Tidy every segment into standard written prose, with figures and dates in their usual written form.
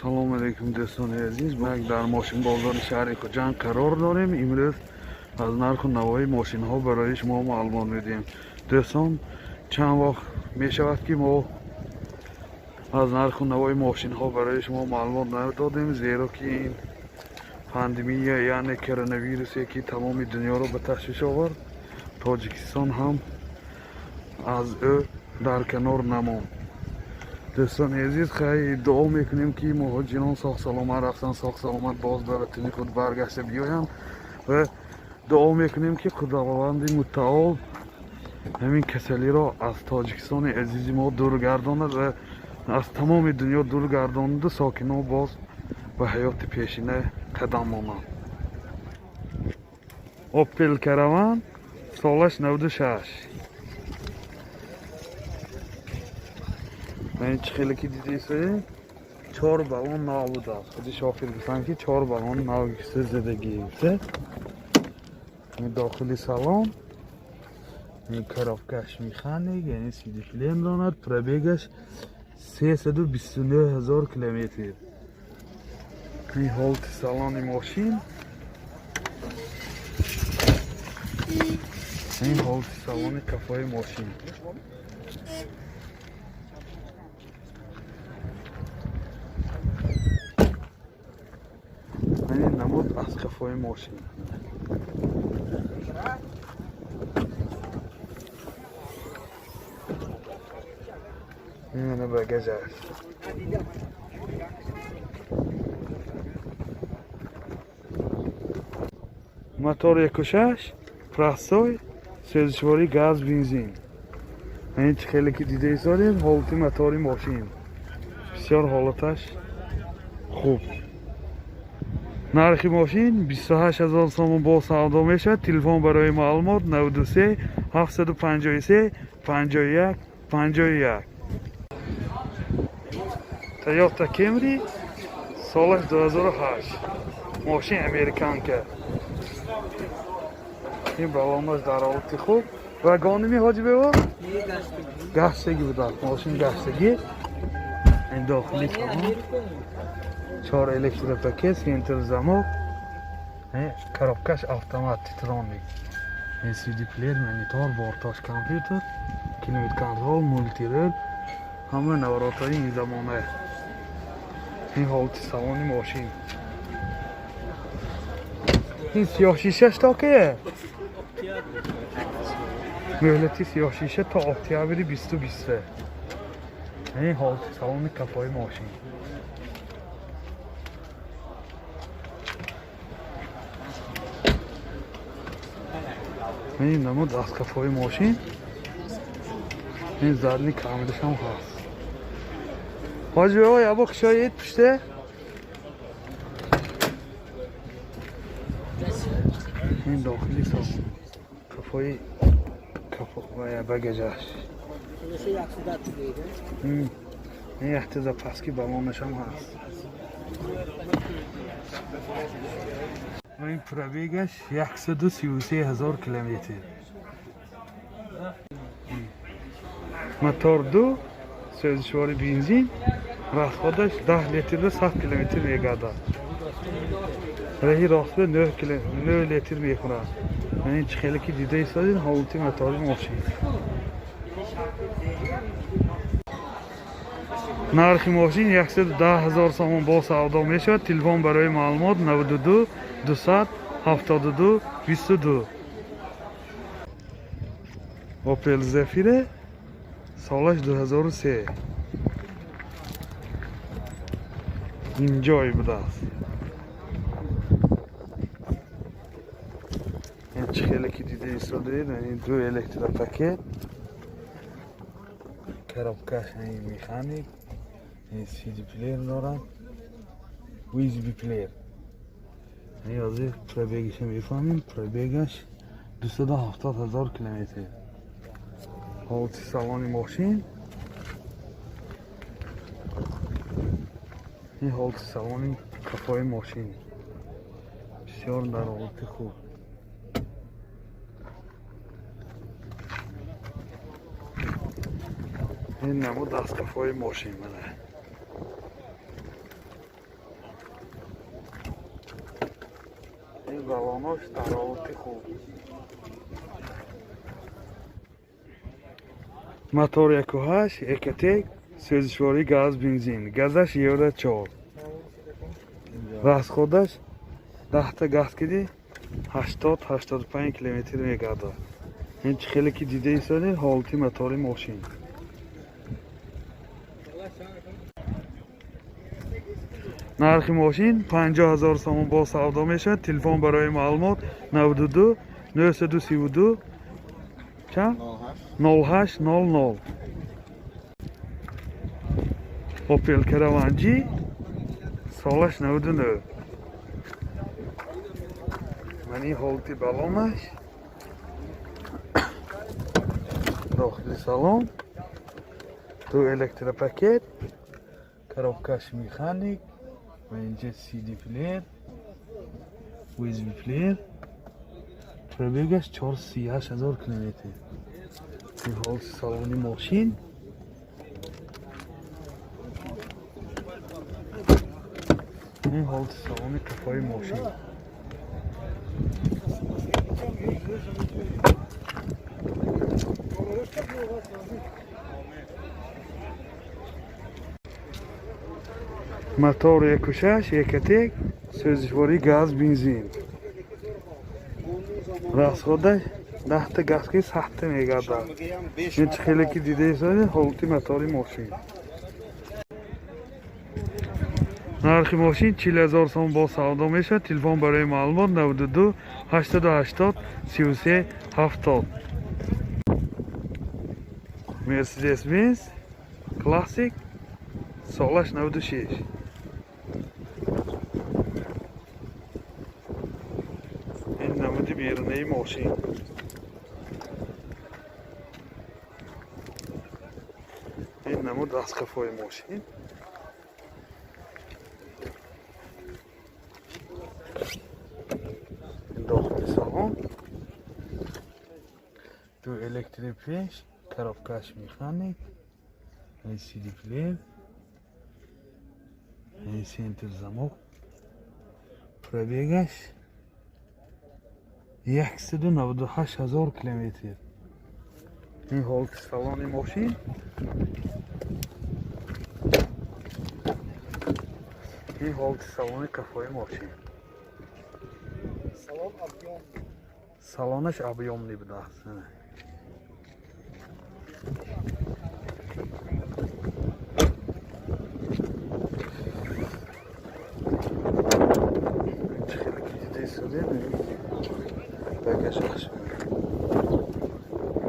Салом алейкум, дӯстони азиз. Мо дар мошинбозори шаҳри Хуҷанд қарор дорем. Имрӯз аз нарху навои мошинҳо барои шумо маълумот медиҳем. Дӯстон, чанд вақт мешавад, ки мо аз нарху навои мошинҳо барои шумо маълумот надодем, зеро ки ин пандемия, яъне коронавирусе, ки тамоми дунёро ба ташвиш овард, Тоҷикистон ҳам аз ӯ дар канор намонд. Дӯстони азиз, хай, дуо мекунем, ки муҳоҷирон соғ саломат рафтан, соғ саломат боз ба ватани худ баргашта биёянд ва дуо мекунем, ки Худованди мутаол ҳамин касалиро аз Тоҷикистони азизи мо дур гардонад ва аз тамоми дунё дур гардонаду сокинон боз ба ҳаёти пешина қадам монанд. Опел Караван, солаш 96. Ин чӣ хеле ки дидисед, чор баллон нав будааст. Худи шофир гуфтанд, ки чор баллон нав задагӣ. Дохили салон, ин коробкаш механик, яъне CD плеер дорад. Пробегаш 329 000 километр. Ин ҳолати салони мошин, ин ҳолати салони кафои мошин. Ин намуд аз қафои мошин. Ина багажаш. Мотор 1.6, простой, сӯзишворӣ газ, бензин. Ин чӣ хеле ки дида истодем, ҳолати мотори мошин бисёр ҳолаташ хуб. Нархи мошин 28 000 сомон, бо савдо мешавад. Телефон барои маълумот 93 753 51 51. Тойота Кемри, солаш 2008, мошин американка. Ин балонаш дар ҳолати хуб. Вагоними, ҳоҷи бево, гаштагӣ будааст мошин, гаштагӣ. Ин дохили салон, чор электропакет, центр замок, коробкаш автомат Титроник, CD плеер, монитор, борташ компютер, климат контрол, мультирул, ҳама наворотҳои ин замона. Ин ҳолати салони мошин. Ин сиёҳшишаш то кие? Мӯҳлати сиёҳшиша то октябри 2023. Ин ҳолати салони кафои мошин. Ин намуд аз кафои мошин. Ин задний камерашам ҳаст. Ҳоҷи бево, ябо кушоед пуште. Ин дохили салон, кафои багажаш. Ин якта запаски балонашам ҳаст. Ин пробегаш 133 000 километр. Мотор ду, сӯзишвори бензин, расходаш 10 литрда 100 километр мегардад. Раҳи ростба 9 литр мехӯрад. Ин чӣ хеле ки дида истодед, ҳолати мотори мошин. Нархи мошин 110 000 сомон, бо савдо мешавад. Телефон барои маълумот 92 272 22. Опел Зефире, солаш 2003, инҷой будааст. Ин чӣ хеле ки дида истодаед, ин ду электропакет, коробкаш ин механик, ин CD плеер дорад, USB плеер. Ин ҳозир пробегиша мефаҳмем. Пробегаш 270 000 километр. Ҳолати салони мошин, ин ҳолати салони кафои мошин бисёр дар ҳолати хуб. Ин намуд аз кафои мошин, мана. Баллонош дар ҳолати хуб. Мотор 1.8 Ecotec, сӯзишвории газ бензин. Газаш Евро 4. Расходаш 10 газ киди 80-85 километр мегардад. Ин чӣ хеле ки дида истодед ҳолати мотори мошин. Нархи мошин 50 000 сомон бо савдо мешавад. Телефон барои маълумот 92 932 чанд 08 00. Opel Caravan G солаш 99. Ман ин ҳолати баллонаш. Дохили салон ду электропакет, коробкаш механик ва инҷа CD плеер, USB плеер. Пробегаш 438 000 километр. Ин ҳолати салони мошин. Ин ҳолати салони қафои мошин. Мотор 1.6 Ecotec, сӯзишвории газ бензин. Расходаш 10 газ ки 100 мегардад. Ин чӣ хеле ки дида истодед ҳолати мотори мошин. Нархи мошин 40 000 сом бо савдо мешавад. Телефон барои маълумот 92 880 33 70. Mercedes-Benz Classic солаш 96. Ин намуди берунаи мошин. Ин намуд аз қафои мошин. Дохили салон ду электрик пеш, коробкаш механик, CD плеер, центр замок. Пробегаш 198 000 километр. Ин ҳолати салони мошин. Ин ҳолати салони қафои мошин. Салонаш объёмный будааст. Багажаш.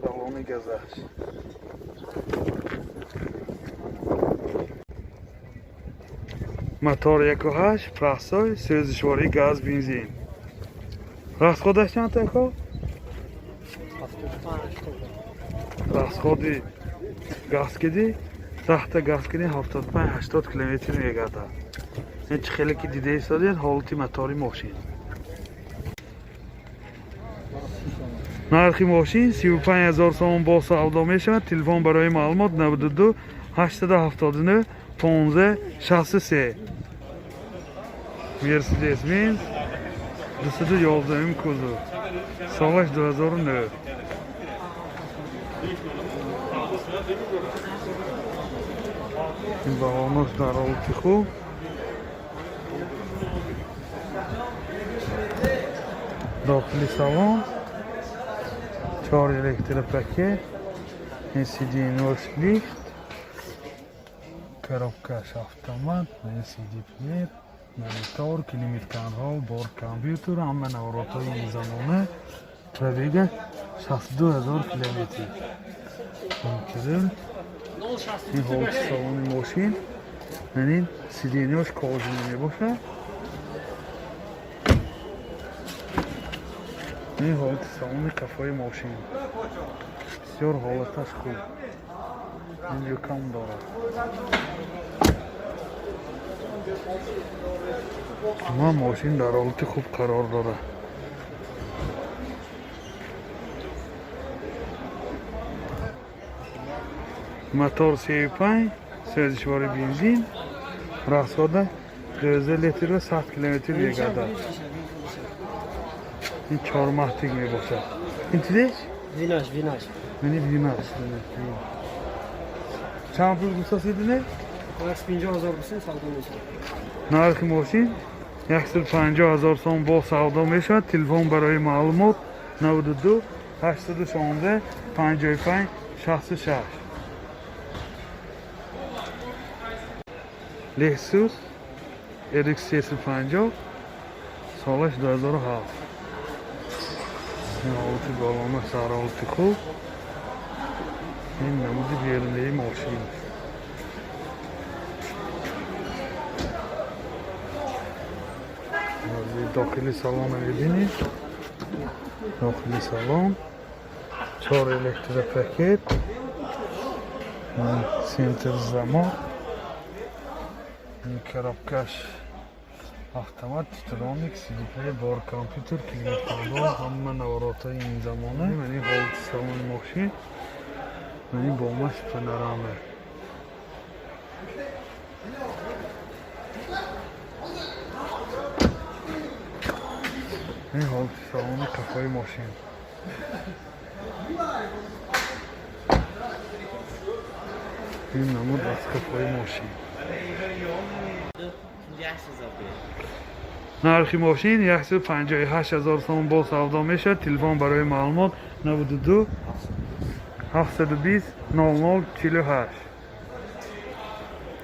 Баллони газаш. Мотор 1.8 простой, сӯзишвории газ бензин. Расходаш чанд тако? Расходи газ киди 10 газ киди 75-80 километр мегардад. Ин чӣ хеле ки дида истодед ҳолати мотори мошин. Нархи мошин 35 000 сомон бо савдо мешавад. Телефон барои маълумот 92 879 15 63. Mercedes-Benz 211 кузов. Солаш 2009. Ин баллонош дар ҳолати хуб. Дохили салон 4 электропакет, CD лифт, коробкаш автомат, CD плеер, монитор, климат контрол, борт компютер, ҳама наворотҳои ин замона. Пробега 62 000 километр. Ин ҳолати салони мошин. Ин сиденьяш кожаный мебошад. Ин ҳолати салони қафои мошин. Бисёр ҳолаташ хуб. Ин люкам дорад. Ма мошин дар ҳолати хуб қарор дорад. Мотор 35, сӯзишвори бензин, расхода 12 литр ва 100 километр мегардад. Ин чормахтик мебошад. Ин чизеш? Винаш, винаш. Мени винаш. Чанд пул гуфтасидине? 150 ҳазор бисин, савдо мешавад. Нархи мошин 150 ҳазор сом, бо савдо мешавад. Телефон барои маълумот: 92 816 55 66. Lexus RX 350, солаш 2007. Ин ҳолати балона, сарҳолати хуб. Ин намуди берунаи мошин. Дохили салона мебинед. Дохили салон чор электропакет, центр замок, коробкаш автомат Типтроник, CD бор, компютер, климат-контроль, ҳама наворотҳои ин замона. Мани ҳолати салони мошин, мани бомаш панорама. Ин ҳолати салони қафои мошин. Ин намуд аз қафои мошин. Нархи мошин 158 ҳазор сом, бо савдо мешавад. Телефон барои маълумот: 92 720 00 48.